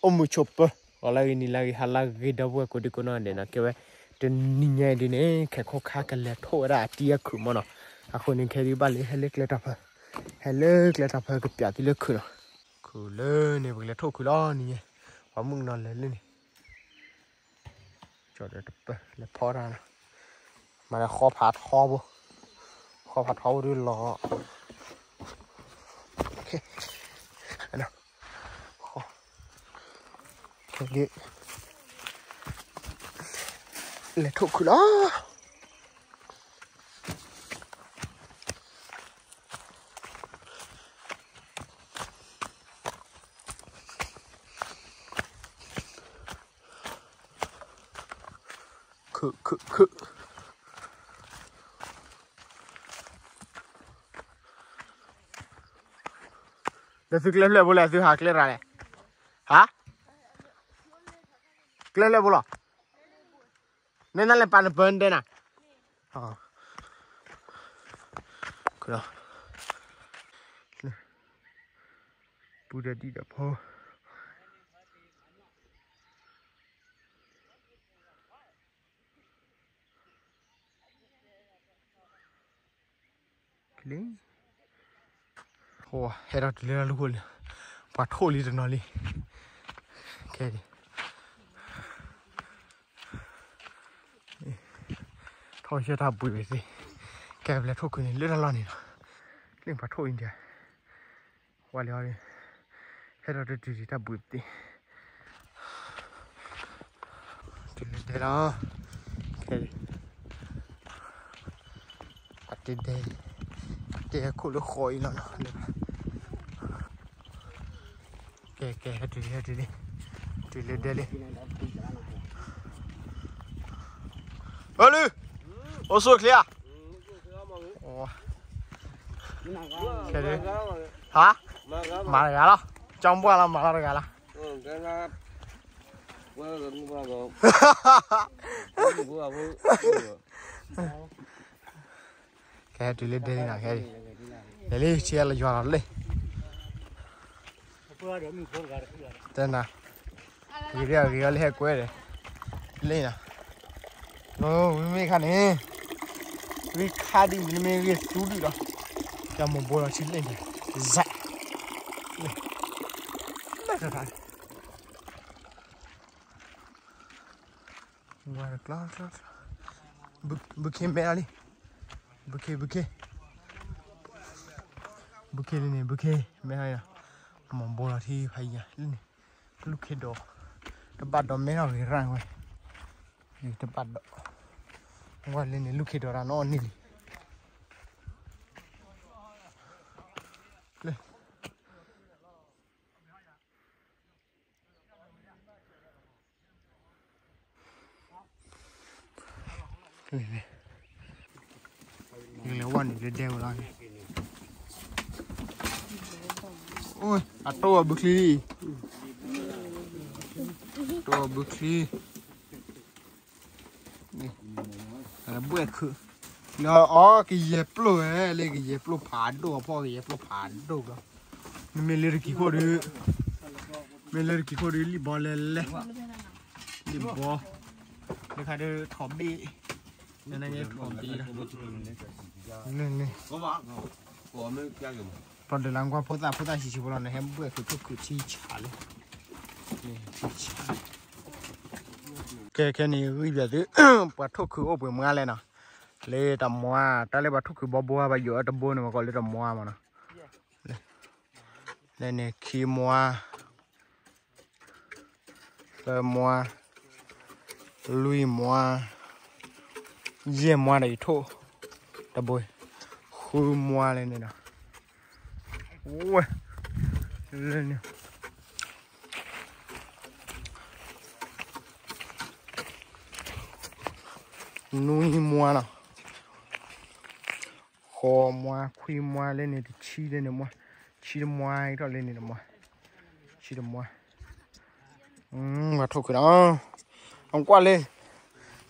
အိၣ်မုာ်ဆိးပၢၤ ဂီၤလၢအဂ့ၤ နံၤလၢအဂ့ၤ ဟါလၢအဂ့ၤ ဒီပုၢ်ဝဲၢ်ကိးဒံကိးနီၢ်ဒဲးနီၤ ကဲဝဲ တနံၤညါအံၤဒ်န့ၣ် ခဲခိၣ်ခါကလဲၤထိၣ်ဝဲဒၣ်အတံၤအခုၣ်မၢ်နီၤ, အဃိန့ၣ် ခဲဒုးဘၣ်လၢ ဟဲလၢကျဲတီၤဖၢ, ဟဲလၢကျဲတီၤဖၢကပျးသုလၢခုၣ်နီၤ, ခုၣ်လၢန့ၣ် ပကလဲၤထိၣ်ခုၣ်လီၤနံၤညါ, ပှၤမုၣ်ကနီၤလဲၤလၢန့ၣ် ကၠီၤဒီးတပၢၢ် လဲၤဖီတၢ်နီၤ, မၤလၢဃီဖးထီဘိ, ဃီဖးထီဘိဒုးလီၤ, လဲၤထိၣ်ခုၣ်လီၤ. ခုၣ်ခုၣ်ခုၣ်, ဒီးသုကျဲဖျၢၣ်ဘိလဲၣ် သုဟးကျဲရၤလဲၣ်, ဟါ, ကျဲဖျၢၣ်ဘိလီၤ, နဲနလဲၤပာ်နပၢၢ်နတဲနၤ, ပုၢ်ဒီးဒံၣ်ဒီးဖိ လံ, ဟဲထီၣ်တုၤလၢလၢခိၣ်လံ, ပှၤထိၣ်လံတနီၤလံ, ကဲဒ် ထီၣ်ဆၢတၢ်ဘှံးဝဲသ့ၣ်, ကဲပလဲၤထိၣ်ခုၣ်န့ၣ် လၢတၢ်လီၢ်န့ၣ်လီၤ, လၢပှၤထိၣ်အံၤဒံး, ဝါလံအီၤ, ဟဲထီၣ်တတုၤဒံးတၢ်ဘှံးသ့ၣ် တုၤလၢဒဲလီၤ, ကဲ, ပတဲဒဲ, တဲခိၣ်လၢဃီအံၤလီၤနီၤ, ကဲကဲ ဟဲတုၤလံ ဟဲတုၤလံ, တုၤလၢဒဲလံ, အလံ, အိၣ်ဆူၣ်ချ့ဧါ, ဟါ, မၤတဂၤလီၤ, ကၠီဘှါလီၤ မၤလီၤတဂၤလီၤ. ကဲတုၤလၢဒဲလံနီၤ, ကဲ, လဲၤလံ ဆံးလၢယွၤလီၤလံ, တဲနၤ, ဂ့ၤဒ်အဂ့ၤအီၤလၢဟဲကွဲဒီး, လံနီၤ, မ့မ့ၢ်ခါန့ၣ်, ဝံခါဒ်မ့မ့ၢ်ဂ့ၤသူဒ်လီၤ, ကမိၢ်ဘိလီၤထံလံန့ၣ်, စး, လၢတၢ် ဝါတကျီ, ဘုခ့မဲအီၤလံ, ဘုခ့ ဘုခ့, ဘုခ့လံန့ၣ် ဘုခ့မဲအီၤလံ, အမိၢ်ဘိလီၤထံဖးယံၤလံန့ၣ်, လူၢ်ခ့ဒီး, တဘၣ်ဒီးမဲထီၣ်ဂ့ၤရၣ်ဝဲ, တဘၣ်ဒီး, ဝဲလံန့ၣ် လူၢ်ခ့ဒီးတၢ်နီၣ်န့ၢ်လံ လဲၤဝဲန့ၣ်လၢဒဲဝဲလီၤ, အတိၢ်အဘုချံ, တိၢ်အဘုချံ, ဘှဲၣ်ခုး, လၢအီၤကယဲၢ်ပျိၢ်ဝဲ, လၢကယဲၢ်ပျိၢ်ဖးဒိၣ်အဖီၣ် ကယဲၢ်ပျိၢ်ဖးဒိၣ်ဘျီ, မ့မ့ၢ်လၢတကံၤခိၣ်ဒီး, မ့ၢ်လၢတကံၤခိၣ်ဒီး လံၣ်ဘီလဲၤလဲၤ, လံၣ်ဘီ, လၢခါဒီးထီၣ်ဘ့ၣ်, နကထီၣ်ဘ့ၣ်လီၤ, လၢန့ၣ် ပှၤဒုးလၢကွၢ်ဖိသၣ် ဖိသၣ်ဆံးဆံးဖိလီၤန့ၣ် ဟဲဘှဲၣ်ခုးထိၣ်ခုးထံဆးလံ, ထံဆး, ကဲခဲန့ၣ်ဂံၢ်ဘၣ်သု, ပှၤထိၣ်ခုးအိၣ်ပှဲၤမွါလဲၣ်နီၤ, လၢတမွါ, တၢ်လၢပှၤထိၣ်ခုးဘီဘိ ပှၤယိးအတဘိန့ၣ်မ့ၢ်ကီးလၢတမွါမးနီၤ, လၢန့ၣ်ခံမွါ သၢမွါ, လွံၢ်မွါ, ယဲၢ်မွါဒီးယထိၣ်တဘိ, ဃုမွါလၢန့ၣ်ဒီး, ဝဲ, လၢန့ၣ်, နွံမွါနီၤ, ဃိးမွါ, ခွံမွါလၢန့ၣ်တဆံလၢန့ၣ်မွါ, ဆံတမွါထီၣ်လၢန့ၣ်တမွါ, ဆံတမွါ, ပှၤထိၣ်ခုးနီၤ, အကွၢ်လၢ,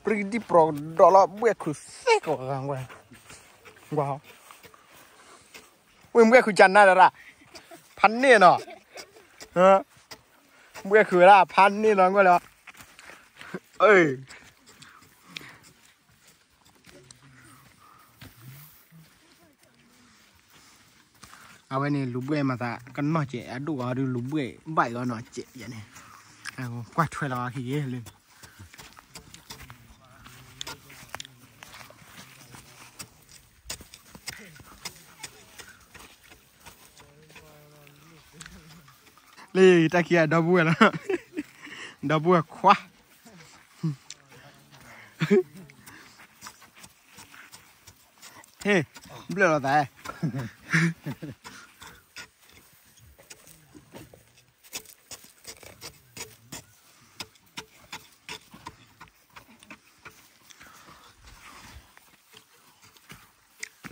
ပြံကဒံပြီကဒီးလီၤ ဘှဲၣ်ခုးသ့ကီးဂၤကွၢ်, ကွၢ်, ဝ့ၢ်ဘှဲၣ်ခုးကနါဒၣ်ရၣ်, ဖးန့ၢ်နီၤ, ဘှဲၣ်ခုးဝဲဒၣ်ဖးန့ၢ်လီၤကွၢ်လီၤ. အဝဲန့ၣ်လူၤဘှဲၣ်မၤသးကနီၢ်ကဲး အဒိၣ်အီၤဒုးလူၤဘှဲၣ်ဘၣ်အီၤနီၢ်ကဲးယဲန့ၣ်, ကွၢ်ထွဲလီၤခံဂ့ၤလၢ လၢတၢ်ခံဂၤ ဒီပုၢ်ဝဲၢ်လီၤ, ဒီပုၢ်ဝဲၢ်ခွါ, ဟ့ၣ်, ဘျၢၣ်လီၤသး,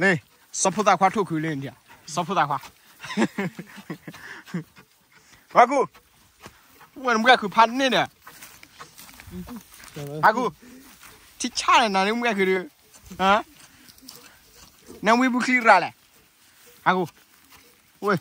လၢ စီၤဖိသၣ်ခွါထိၣ်ခုးလၢ စီၤဖိသၣ်ခွါ, ဟးကူ, ဝဲနဘှဲၣ်ခုးဖးန့ၢ်ဒီး, ဟးကူ, ထံဆၣ်န့ၣ်နၤနဘှဲၣ်ခုးဒီး, နဝံဘူချံရၤလဲၣ်, ဟးကူ, ဝဲ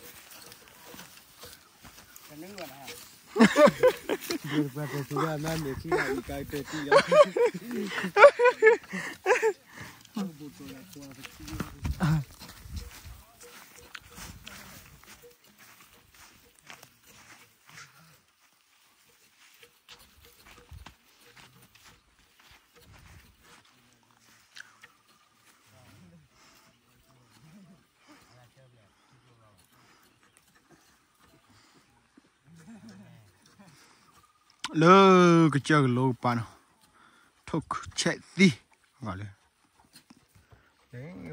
လၢကစၢၢ်ကလိကပၤနီၤ, ထိၣ်ခုးဆဲးသံ, ဂီၤလၢ,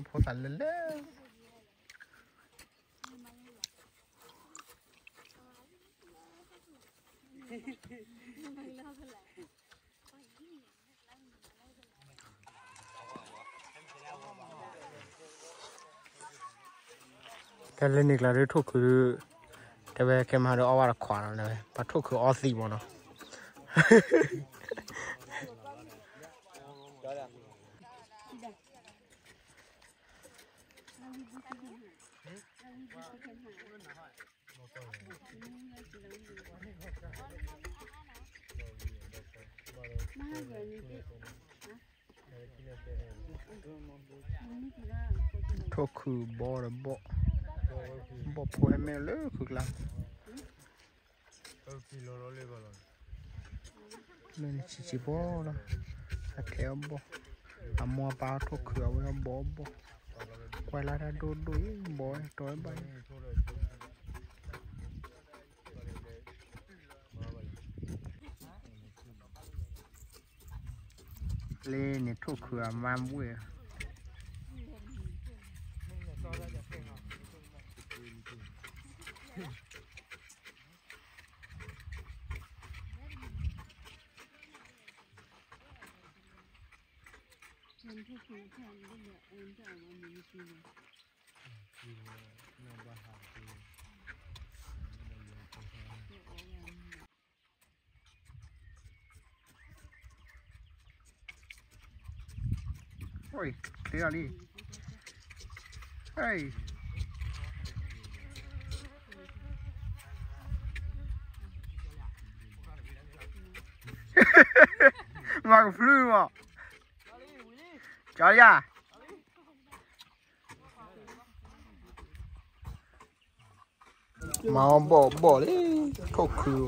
ဖိသၣ်လၢလၢ တၢ်လၢန့ၣ်ကျါဒုးထိၣ်ခုးဒုး, တဲဝဲကဲမၤဒုးအီၣ်ဝဲတခွးလီၤ, ပှၤထိၣ်ခုးအီသံးမးနီၤ. ထိၣ်ခုးဘီဒီးဘီၣ်, ဘီၣ်ဖိဟဲမ့ၢ်လၢခုးကျါ, မ့ၢ်နဆံးဆံးဘီလီၤ, အထဲအဘီၣ်, အမိၢ်အပၢ်ထိၣ်ခုးအဝဲအဘီၣ်အဘီၣ်, ကွၢ်လၢတၢ်ဒိၣ်ဒိၣ်အံၤ ဘီၣ်တီၤဘၣ်အံၤ လၢန့ၣ်ထိၣ်ခုးအမါဘှဲၣ်, ဟ့ၣ်, ချ့လီၤလံ, ဟ့ၣ်, မၤကဖျုးမး, ကၠီယါ မၤအီၤဘီၣ်ဘီၣ်လံ, ထိၣ်ခုး,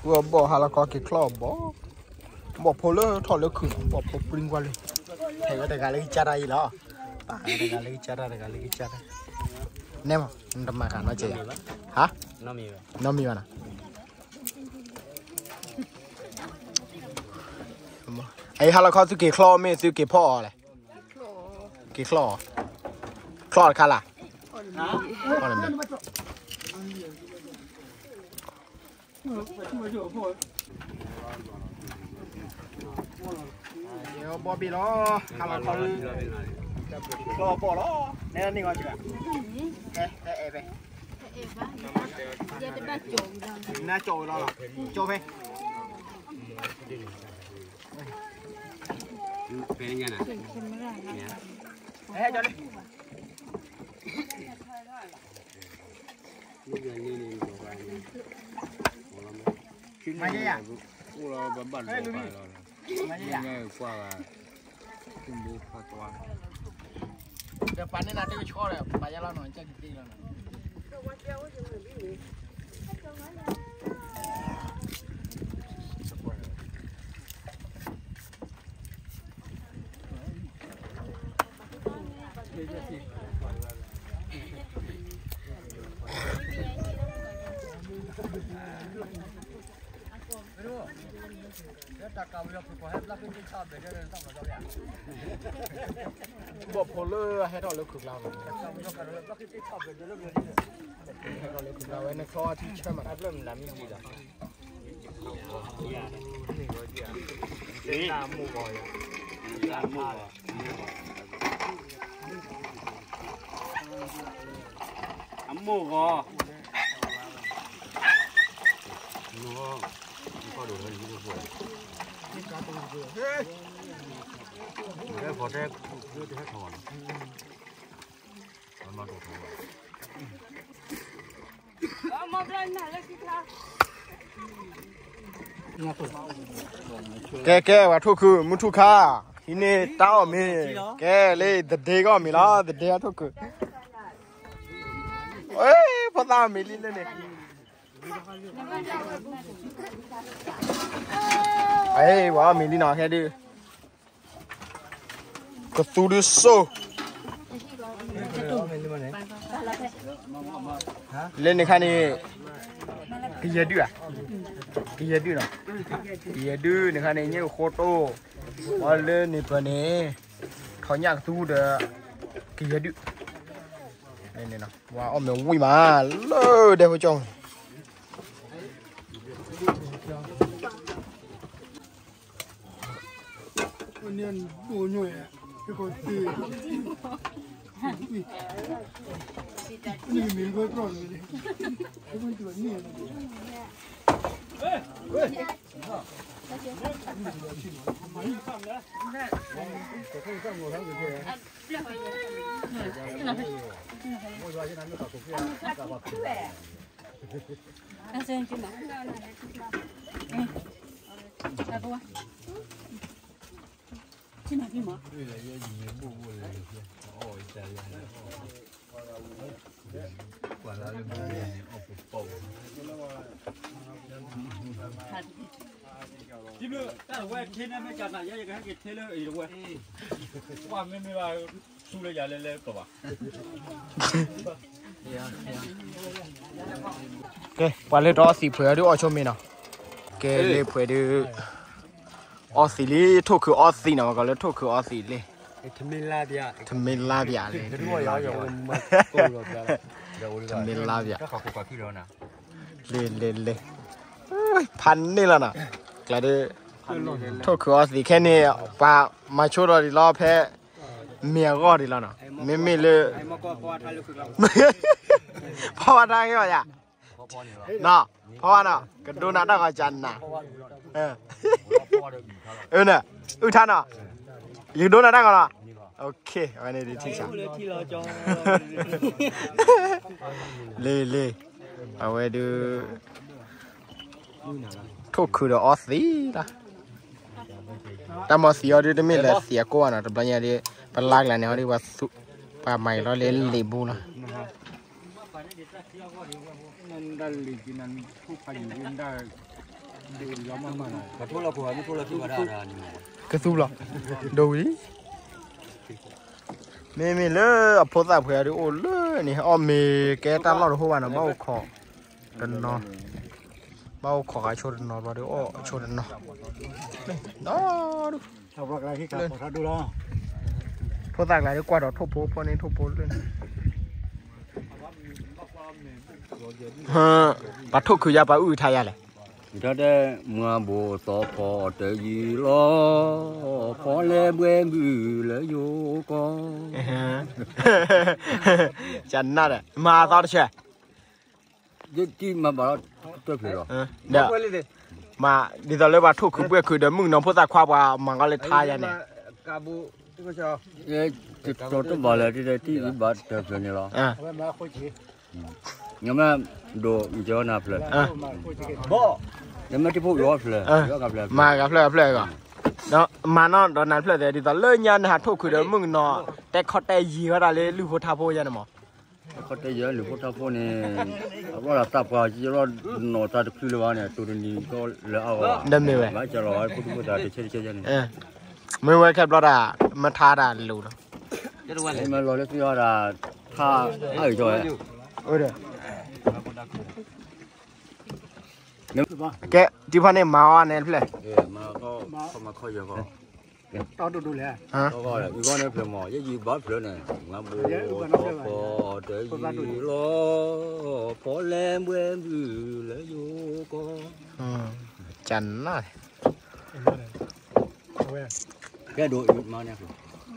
ဝဲအဘီၣ်ဟါလီၤခီက့ၤချီၣ်အဘီၣ်, ဘီၣ်ဖိလၢထီၣ်လၢခုးနီၤ, ဘီၣ်ဖိပျံၤကွၢ်လံ, ဟဲဝဲတဂၤလၢကစၢ်တၢ်အံၤလီၤ, ပာ်ဝဲတဂၤလၢကစၢ်တၢ် တဂၤလၢကစၢ်တၢ်, နဲမး နတမၤဃာ်နီတစဲးယါ, ဟါ, နီတမံၤဘၣ်နီၤ, အဟါလီၤခီသုက့ၤချီၣ် မ့ၢ်သုက့ၤဖီၣ်အီၤလဲၣ်, က့ၤချီၣ်အီၤ, ချီၣ်တခါလၢ်, ဘီၣ်ဘ့ၣ်လီၤ, ဟါလီၤခီ, ချီၣ်ဘီၣ်လီၤ, နဲန့ၢ်ဂီၤက့ၤ, အဲအဲဖဲ, နကၠီၣ်ဝဲလီၤ, ကၠီၣ်ဖဲ ဖဲညါနၤ, ဟဲကၠီၣ်လံ, မ့ၢ်ယၤန့ၣ်န့ၣ်, မ့ၢ် မၤယဲယၤ, အိၣ်လီၤဘၣ်ဘၣ်လီၤဘၣ်လီၤ, မၤယဲယၤ, ကွၢ်ဘၣ်, သူၣ်ဘိဖးကွၢ်, ဒီးပာ်န့ၢ်နၤတကဆှီဒီး ပာ်ယဲလီၤနီၤ ကၢ်တသ့လီၤနီၤ. ဘီၣ်ဖိလၢဟဲထီၣ်လၢခုၣ်ကျါ, ဟဲထီၣ်လၢခုၣ်ကျါဝဲ နဆီထံဆၢမး တၢ်ဖျၢၣ်မတၤမ့ၢ်ဒံးလီၤ. အမိၢ်ဂီၤ, ကဲကဲ ပှၤထိၣ်ခု မုၢ်ထူၣ်ခါ, ဟံးန့ၢ်တၢ်အီၣ်မ့ၤ, ကဲလၢ the day ကအီၣ်မ့ၤလီၤ the day အထိၣ်ခု, ဖိသၣ်အီၣ်မ့ၤလံလၢန့ၣ်, ပှၤအီၣ်မ့ၤလံနီၤ ဟဲဒုး ကသူဒုးစိၢ်, လၢန့ၣ်ခါန့ၣ်, ကယဲၢ်ဒုၣ်ဧါ, ကယဲၢ်ဒုၣ်နီၤ, ကယဲၢ်ဒုၣ်န့ၣ်ခါန့ၣ် ညၣ်ကဃိတိၢ်, ပှၤလၢန့ၣ်ပှၤန့ၣ်, ထီၣ်ညၣ်ကသူဒီး, ကယဲၢ်ဒုၣ်, ပှၤအီၣ်မ့ၤဝံၣ်မး, လၢဒဲဖိကၠီ တၢ်ဝဲထဲန့ၣ်မ့ၢ်ကနၤ ယဲယကဟဲက့ၤထဲလၢအံၤတဝဲ, ကွၢ်မ့မ့ၢ်ဘၣ်, ဆူလၢယၤလဲၤလဲၤကဘၣ်. ကဲ ပှၤလၢတအီသံးဖှဲးဒုးအီၣ်ဆိမ့ၤနီၤ, ကဲလၢဖှဲးဒုး, အီသံးလံ ထိၣ်ခုးအီသံးနီၤ ပှၤကိးလၢထိၣ်ခုးအီသံးလံ, ထမင်းလါဗျာလံ, ထမင်းလါဗျာ, လံလံလံ, ဖးန့ၢ်လီၤနီၤ, ကျဲဒုး, ထိၣ်ခုးအီသံးခဲန့ၣ် ပှၤမၤဆိဒီးဒံးလီၤဖဲ, မ့ၢ်အဂီၢ်ဒံးလီၤနီၤ, မ့မ့ၢ်လၢ, ဖီဝါတၢ်ဂ့ၢ်အီၤယၤ, နီၤ, ဖီဝါနီၤ ကဒိနၤတၢ်ဂီၤကနၤ, အၢ, အုၣ်ထါနီၤ, ယကဒိနၤတၢ်ဂီၤနီၤ, အဝဲန့ၣ်ဒ်ထံၣ်ဆါ, လံလံ, အဝဲဒုး, ထိၣ်ခုးဒီးအီသံးလီၤ, တၢ်မီၤသံးအီၤဒုးတမ့ၢ်လၢသံးအကိးဘၣ်နီၤ, တဘျီညါဒုး, ပလါကလါန့ၣ်အီၤဒုး, ပှၤမၤအံၤလီၤလၢလံာ်ဘူလီၤ. ကသူလီၤ, ဒိဝံၤ, မ့မ့ၢ်လၢအဖိသၣ်ဖှဲးဒုးအိၣ်လၢန့ၣ် အီၣ်မ့ၤကဲတၢ်လီၢ်တဟိဘၣ်နီၤ, ဘၣ်အိၣ်ခိးတနီၤ, ဘၣ်အိၣ်ခိးဃာ်ဆိတနီၤဘျီဒုးအီၣ်ဆိတနီၤ, ဒီး ဖိသၣ်ကျါဒုးကွၢ်ဒီးထိၣ်ဖိဖီန့ၣ်ထိၣ်ဖိလၢန့ၣ်, ပှၤထိၣ်ခုးယါပှၤအုၣ်ထါယါလဲၣ်, ဒီးတဲ, မွၤဘိးသီဖီတယုၢ်လီၤ, ဖီလဲဘှဲဘုလၢယိၤကီၢ်, ကနၣ်ဒီး မၤသီတဆဲး ဒ်သိးလၢပှၤထိၣ်ခုးဘှဲၣ်ခုးဒီးမုၣ်ကနီၤဖိသၣ်ခွါပှၤမၤကီလၢထါယါန့ၣ်, တတီတဘၣ်လၢတၢ်ဘၣ်တၢ်ဖျၢၣ်န့ၣ်လီၤ, နမ့ၢ်ဒိးကၠီနၤဖျၢၣ်, ဘီၣ် နမ့ၢ်တဖိးအီၤဖျၢၣ်, မၤဂၤဖျၢၣ်ဂၤဖျၢၣ်ဂၤ, ဒီးမၤနီၢ်ဒီးနၤဖျၢၣ်သဲး ဒ်သိးလၢညါနဟးထီၣ်ခုးဒီးမုၣ်ကနီၤ တဲခီတဲယံၤဝဲဒၣ်လၢလုၢ်ဖိထါဖိယဲန့ၣ်မး, တဲခီတဲယံၤလုၢ်ဖိထါဖိန့ၣ်, အဘျီဒၣ်သးပှၢ်ကလီၤနီၢ်သးတချုးလၢၤဘၣ်န့ၣ် တိၢ်တနံၤကီလၢအဂီၢ်, ဒီးမ့ၢ်ဝဲ, ဘၣ်ကလီၤဝဲဖိတဖိသးတဆဲတဆဲန့ၣ်, မ့ၢ်ဝဲခဲဘျီဒၣ်, မ့ၢ်ထါဒၣ်လိၤလီၤ, မ့ၢ်လီၤလၢသုအီၤဒၣ်, ထါအါအံၤကီဝဲ ကဲ, တံၤဖါန့ၣ်မၤအီၤန့ၣ်ဖျဲၣ်, မၤခီယီၤခီ, အံၤဂီၢ်န့ၣ်ဖျၢၣ်မး ယဲယံၤဘၣ်ဖျၢၣ်န့ၣ်, မၤဘိၣ်ထီၣ်ဖီတယံၤလီၤ, ဖီလဲၣ်ဘှဲဘုလၢယိၤကီၢ်, ကနၣ်, ကဲဒိးမၤန့ၣ်,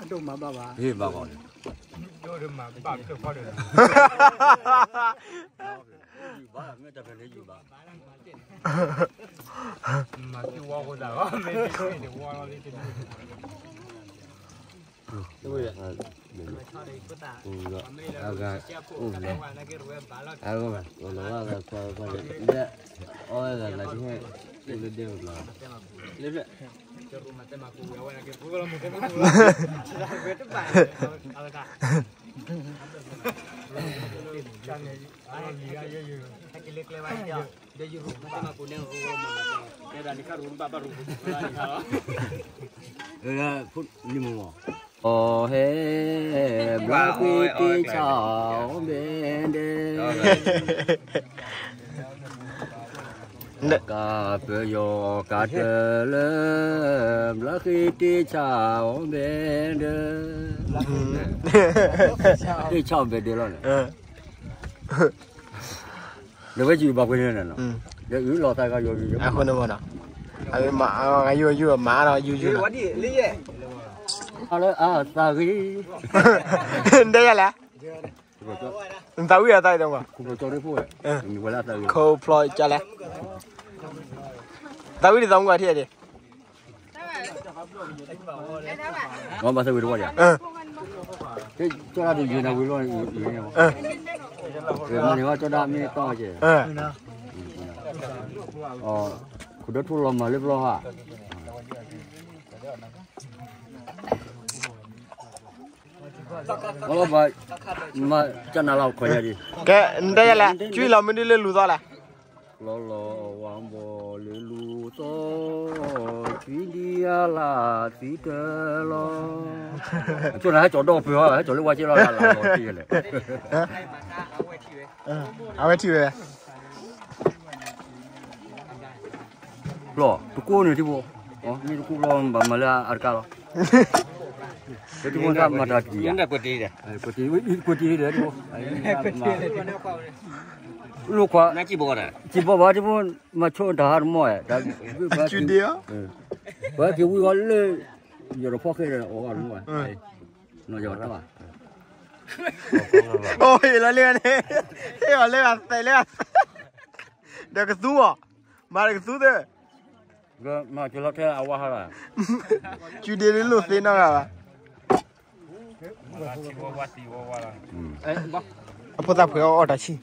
ဒိးမၤဘၣ်ဘၣ်, ယံၤဘၣ်ဘၣ်န့ၣ်, ယံၤဘၣ်မ့ၢ်တၢ်ဖျၢၣ်န့ၣ်ယံၤဘၣ် မၤသံဝီဃိသးလီၤ, မ့ၢ်သံဝီလီၤ, အဂၤ, အဂၤ, အဂၤ, အဂၤ, အဟဲ, ဘျါဃ့တ့ဆါအီၤဘဲဒဲး, ကးပယီၤကးတၢၢ်လၢ, ဘျါဃ့တ့ဆါအီၤဘဲဒဲး, တ့ဆါအီၤဘဲဒဲးလီၤန့ၣ် ဒီးဝဲယုၢ်ဘၣ်ကွ့န့ၣ်, ဒီးအုၣ်လီၤသးကယီၤယုၢ်, အဃိန့ၣ်မ့ၢ်နီၤ, အမၤအဂၤယုၢ်ယုၢ်မၤဒီးယုၢ်ယုၢ်လီၤ, အလၢအသးဂ့ၤ, ဒဲယလဲၣ်, နသးဝံၣ်အသးအံၤတမး, ခိၣ်ဖျီၣ်ကလဲၣ်, သးဝံၣ်ဒ်သိးမုၢ်ဂၤထံၣ်ဒံး ဘၣ်သဝံၤတဝီဒံး, ကၠီဒၣ်တယုၢ်နၤဝံၤလီၤ, မ့ၢ်န့ၣ်ကၠီဒၣ်မ့ၢ်တီကဲ, ခိၣ်ဒၢထူလီၤမၤလၢပျီဟါ, အလီၤဘၣ်, မၤကနၣ်လီၤခီယၤဒံး, ကဲ, နတဲယၤလဲၣ်, ကွံလီၤမ့ၢ်ဒ်လၢလူၤသီလဲၣ် လီၤလီၤဝါဘီလၢလူၤသီ, ကွံဒံအလၣ်သံတၢ်လီၤ, အဆိနၤဟဲကၠီၤဒီဖုဟီ, ဟဲကၠီၤလၢဝါက့လီၤလၢလီၤတံၢ်လဲၣ်, အဝဲထံၣ်ဝဲ လီၤ, တကိးန့ၣ်ထံဖိ, မ့ၢ်တကိးလီၤဘၣ်မၤလၢအတကးလီၤ, တကိးမၤတၢ်တံၢ်, ကွတံၢ်ဒီး, လိာ်ခွါ, စံးဘီဘၣ်ထံဖိ, မၤဆိတၢ်ဟးတမီၢ်, ပှၤက့ၤဝံၤဃီလၢ, ယီၤတဖီၣ်ဃဲဒီးအီၤတမီၢ်, နီၢ်ယီၤတၢ်ဘၣ်, အိၣ်ဟ့ၣ်လီၤလၢဂၤန့ၣ်, ဟ့ၣ်အီၤလၢဂၤသဲးလၢဂၤ, ဒီးကသူအီၤ, မၤဒီးကသူသ့ၣ် မၤကလီထဲအဝါဟါလီၤ, စုဒ့လၢလိာ်သ့နီတဂၤဘၣ်, အဖိသၣ်ဖှဲးအီၣ်အီၣ်တၢ်ဆံၣ်,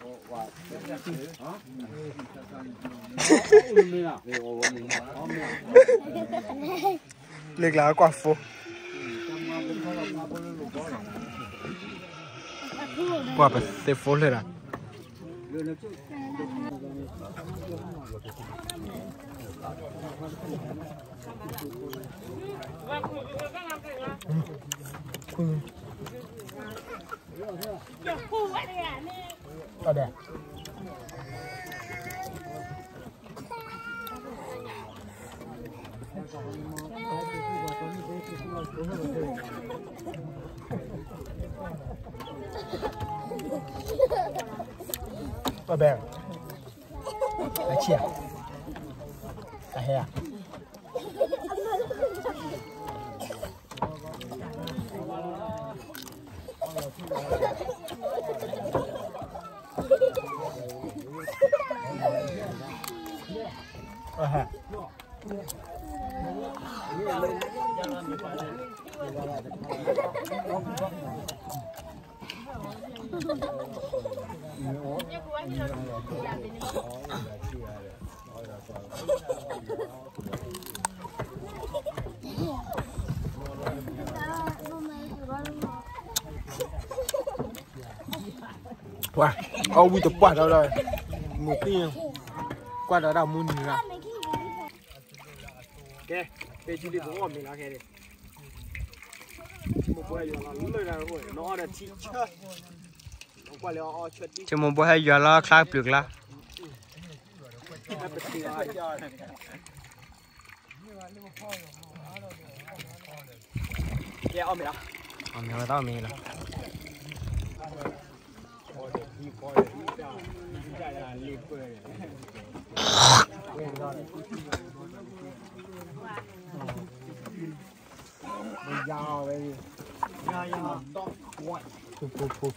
လၢကျါကွၢ်ဖိ, ကွၢ်ပသ့ၣ်ဖိလၢဒၣ် ဘၣ်ဘဲ, အဆံၣ်ဧါ, အဟဲဧါ. ပှၤ အီၣ်ဝံၣ်တပှၢ်ဒီးဒီး မုၢ်သံၣ် ကွၢ်ဒီးဒၣ်မူနံၤရၣ် ကဲ ပ့ၤထံလံပအီၣ်မ့ၤလီၤခဲန့ၣ် ထံမိၢ်ပှၢ်ယွၤလီၤလၢတၢ်အိၣ် နအီၣ်ဒီးထံဆၢ ကွၢ်လၢအီၣ်ဆၢတံၢ် ထံမိၢ်ပှၢ်ဟဲယွၤလီၤချါပျုၤကျါ ကဲအီၣ်မ့ၤလီၤ အီၣ်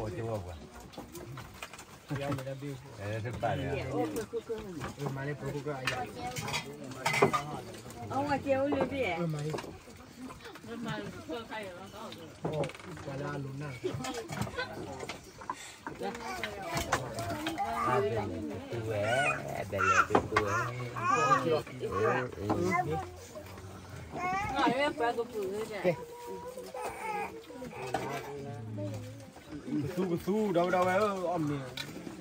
မ့ၤဝဲတၢ်အီၣ်မ့ၤလီၤ ပဘၣ်နီၢ် ပဘၣ်နီၢ်ဝဲ အတၢ်ဘျါလၢ ကတၢ်လၢတလၢ ကတၢ်လၢတၢ်မနုၤ ကတၢ်လၢတၢ်မနုၤလဲၣ် ကတၢ်လၢတၢ်မနုၤလဲၣ် ကတၢ်လၢကိၣ် ကဲ အီၣ်မ့ၤလီၤ ကသူကသူ ဒီဝဲဒီဝဲ အီၣ်မ့ၤ ဝံၣ်မးလ့ တ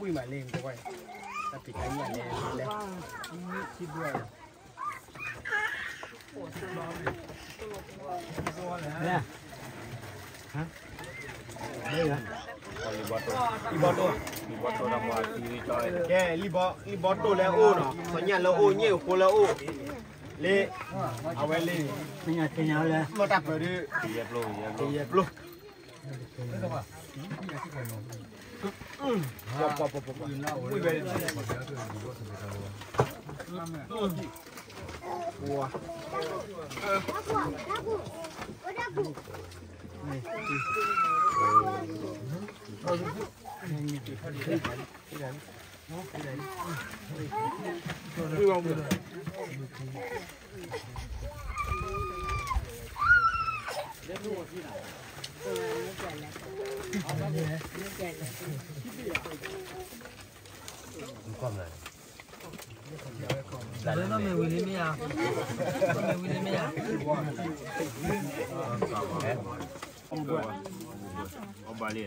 ဝဲ တၢ်ဖံးခါညၣ်လဲၣ်လဲၣ် လံဘီတိၢ် ကဲလံဘီတိၢ်လၢအအိၣ်နီၤ စီညၣ်လၢအအိၣ် ညၣ်အဃိလၢအအိၣ် လၢ အဝဲလၢ မ့ၢ်တၢ်ပၢၤဒု ယဲၢ်ပျိ မ့ၢ်ဝံၤလံမ့ၢ်ဧါ, မ့ၢ်ဝံၤလံမ့ၢ်ဧါ, အဘၣ်လံ.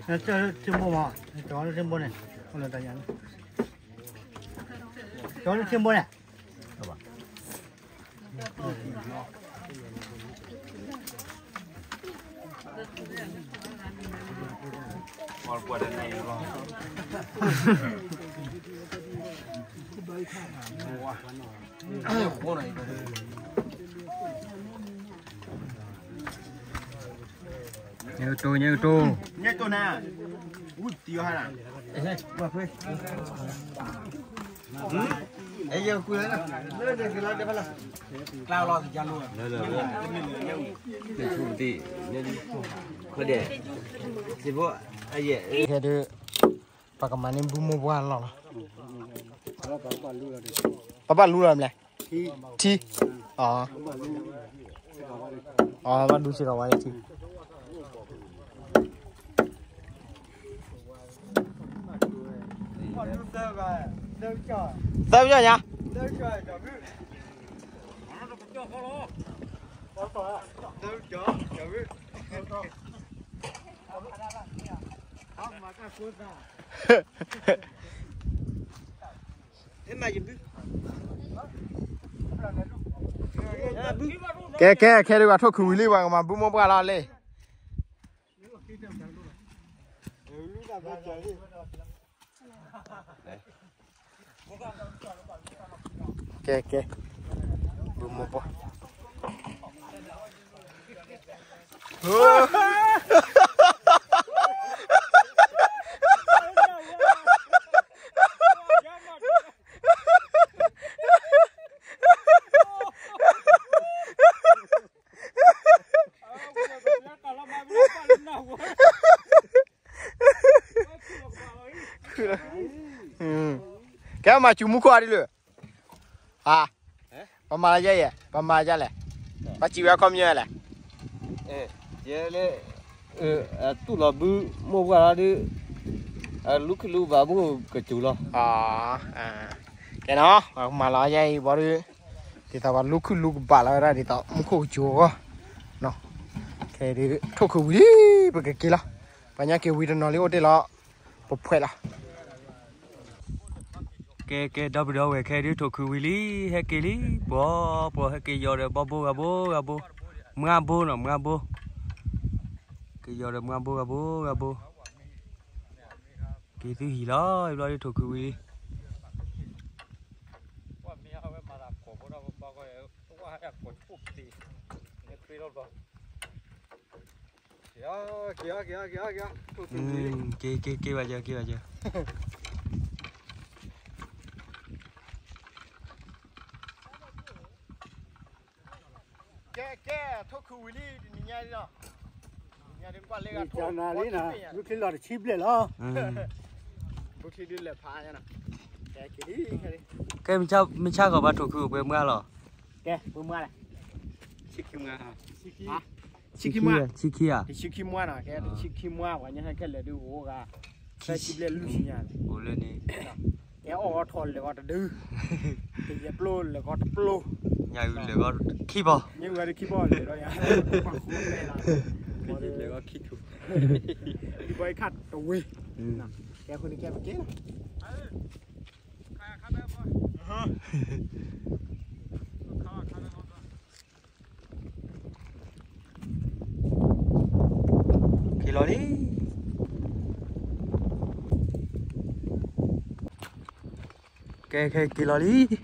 ထံဘိမး, ကၠီထံဘိန့ၣ်, ကၠီထံဘိန့ၣ်. ညၣ်တိၢ်, ညၣ်တိၢ်, ညၣ်တိၢ်နၤ, ဝံၣ်တံၢ်ဟါနၤ. ခဲဒုး ပကမၤန့ၢ်ဘုမိၢ်ပှၢ်လီၢ်လီၤ. ပဘၣ်လူလီၤမလဲၣ်. ထံ, အီ, ဘၣ်ဒူစ့ၢ်ကီးဝဲလၢထံ. သၢပျီညါ. ကဲ ကဲ ခဲဒုး ပှၤထိၣ်ခုဝံၤလံ ပှၤကမၤဘုမိၢ်ပှၢ်လီၤလံ. ကဲ ကဲ ဘုမိၢ်ပှၢ်. ဟို ဟဲမၤစူၤမူခိၣ်အါဒ်လၢ ဟါ, ပမၤလၢယဲယဲ, ပမၤယဲလဲၣ်, ပစံးဝဲအခီပညီလဲၣ်, ယဲလၢ တူၢ်လီၤဘု မိၢ်ပှၢ်လီၤဒုး လူၤခုၣ်လူၤဘၣ်မူခိၣ်ကစူၤလီၤ, ကဲနီၤ, ပမၤလီၤယဲအံၤဘီဒုး ဒ်သိးပှၤလူၤခုၣ်လူၤကဘၣ်လီၤဝဲဒၣ်ဒ်သိးမူခိၣ်ကစူၤအဂီၢ်, ခဲဒုးထိၣ်ခုဝံၤလံ, ပကက့ၤလီၤ, ပှၤညါက့ၤဝံၤတနီၤလံအိၣ်တ့ၢ်လီၤ, ပဖှဲးလီၤ ကဲကဲ ဒီပုၢ်ဒီဝဲၢ် ခဲဒုးထိၣ်ခုဝံၤလံ, ဟဲက့ၤလံ, ပှီၤပှီၤ ဟဲက့ၤယီၤဒီးဘီဘိဂၤဘိဂၤဘိ, မွါဘိနီၤ မွါဘိ, က့ၤယီၤဒီးမွါဘိဂၤဘိဂၤဘိ, က့ၤသုဟံၣ်လီၤ, ဘျီဒုးထိၣ်ခုဝံၤလံ, က့ၤက့ၤက့ၤဘၣ်ယက့ၤဘၣ်ယ ကဲကဲ ထိၣ်ခုဝံၤလံ တနံၤညါလီၤ, နံၤညါဒုးကွၢ်လၢဂၤထိၣ်, ဘုချံလီၤတဆံဘျဲၣ်လီၤ, ဘုချံဒုးလဲၤဖးညါနီၤ, ကဲ မုၢ်ဆါဂီၤဘၣ်ထိၣ်ခုပှဲၤမွါလီၤ, ကဲ ပှဲၤမွါလဲၣ်, ဆံခံမွါ, ဆံခံဧါ, ဆံခံမွါနီၤ, ကဲ တဆံခံမွါ ပှၤညါဟဲခဲလၢာ်ဒုးအိၣ်ဂၤ, ဆံဘျဲၣ်လွံၢ်ဆံညါ, အိၣ်လၢန့ၣ် ကဲအီၣ်ဂီၤထီၣ်လဲၤဂီၤတဒု, ကယဲၢ်ပျိလဲၤဂီၤတပျိ, ညၣ်အုၣ်လဲၤဂီၤခံဘီ, ညၣ်အုၣ်ဝဲတခံဘီလဲၤဒီးယၤ, လဲၤဂီၤခံထူၣ်, ဒ်ဘီအံၤခါတဝ့ၤ, ကဲအဃိန့ၣ်ကဲပက့ၤလီၤ က့ၤလီၤလံ, ကဲက့ၤလီၤ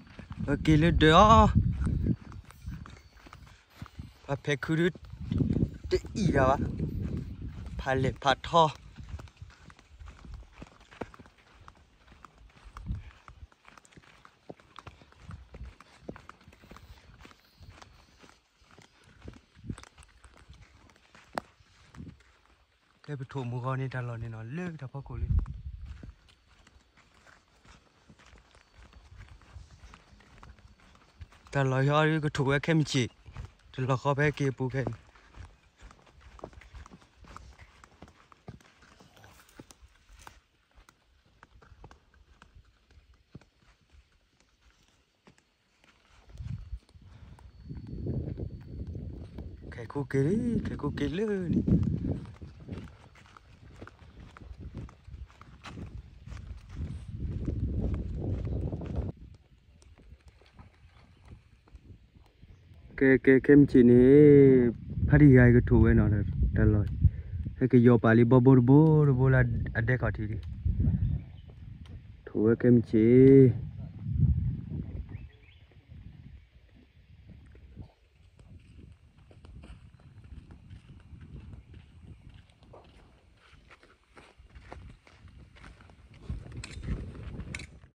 လံ, က့ၤလၢဒၢးအီၤ, ပှၤဖဲးခုဒုး တအံၣ်ဒၣ်ဘၣ်, ဖးလဲၢ်ဖးထီ ကဲပထိၣ်မုၢ်ဂီၤန့ၣ် တၢ်လီၢ်န့ၣ်နီၤ လၢတၢ်ဖီခိၣ်လံ, တၢ်လီၢ်ဟံးအီၤဒုးကထိၣ်ဝဲခဲမုၢ်ဆ့ၣ်, တလီၢ်ဃီဖဲက့ၤအပူၤခဲအံၤ ခဲခိၣ်က့ၤလံ ခဲခိၣ်က့ၤလၢန့ၣ်, ကဲကဲ ခဲမုၢ်ဆ့ၣ်န့ၣ် ဖါတံၢ်ဂၤအံၤကထိၣ်ဝဲနီၤ တၢ်လီၢ်, ဟဲက့ၤယီၤပာ်လံဘီဘိတဘိတဘိလၢအဒဲခီၣ်ထံးဒံး, ထိၣ်ဝဲခဲမုၢ်ဆ့ၣ်